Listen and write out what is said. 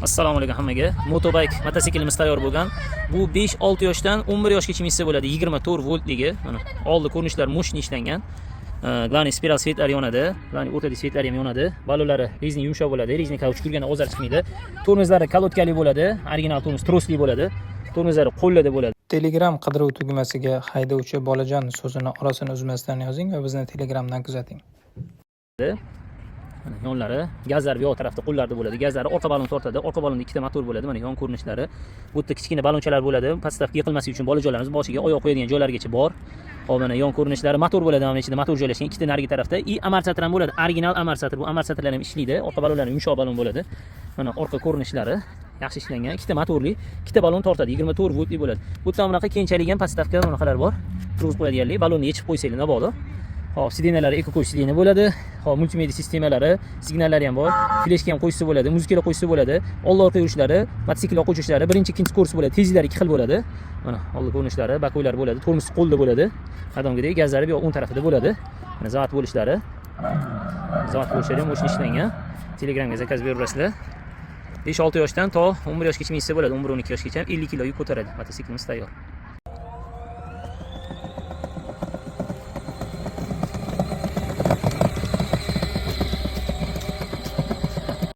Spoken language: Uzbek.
Assalomu alaykum hammaga. Motobike mototsiklimiz tayyor bo'lgan. Bu 5-6 yoshdan 11 yoshgacha minsa bo'ladi. 24 voltligi. Mana oldi ko'rinishlar мощный ishlangan. Главный spiral свет lari yonadi. Главный o'rtada свет lari ham yonadi. Balonlari rezina yumshoq bo'ladi. Rezina kauchuk yurganda ovozlar chiqmaydi. Tormozlari колодка li bo'ladi. Original tormoz trosli bo'ladi. Tormozlari qo'llarda bo'ladi. Telegram qidiruv tugmasiga "haydovchi bolajon" so'zini orasini uzmasdan yozing va bizni Telegramdan kuzating. Mana yonlari, gazlar bu yoq tarafda qo'llarda bo'ladi. Gazlari orqa balon tortadi. Orqa balonda ikkita motor bo'ladi. Mana yon ko'rinishlari. Bu yerda kichkina balonchalar bo'ladi. Подставка yiqilmasligi uchun bolajonlarimiz boshiga oyoq qo'yadigan joylargacha bor. Hop, mana yon ko'rinishlari, motor bo'ladi, mana ichida motor joylashgan ikkita narigi tarafda и amortizator ham bo'ladi. Original amortizator. Bu amortizatorlar ham ishlaydi. Orqa balonlar yumshoq balon bo'ladi. Mana orqa ko'rinishlari yaxshi ishlangan. Ikkita motorli, ikkita balon tortadi. 24 voltli bo'ladi. Bu yerda bunaqa keyinchalik ham подставка bunaqalar bor. Turg'izib qo'yadiganlik. Balonni yechib qo'ysanglar mabodo. Hop, сиденья lari эко сиденье bo'ladi. Hop, multimedia sistemalari, signallari ham bor. Fleshka ham qo'ysa bo'ladi, muzikalar qo'ysa bo'ladi. Oldi orqa yurishlari, mototsikl o'chishlari, birinchi, ikkinchi kurs bo'ladi. Tezliklari ikki xil bo'ladi. Mana oldi ko'rinishlari, боковой lar bo'ladi, tormoz qo'lda bo'ladi. Qadamgidek gazlari bu yoq o'ng tarafida bo'ladi. Mana zavod bo'lishlari. Zavod bo'lishlari ham мощный ishlangan. Telegramga заказ beraverasizlar. 5-6 yoshdan to 11 yoshgacha minsa bo'ladi. 11-12 yoshgacha ham 50 kilo yuk ko'taradi. Mototsiklimiz tayyor.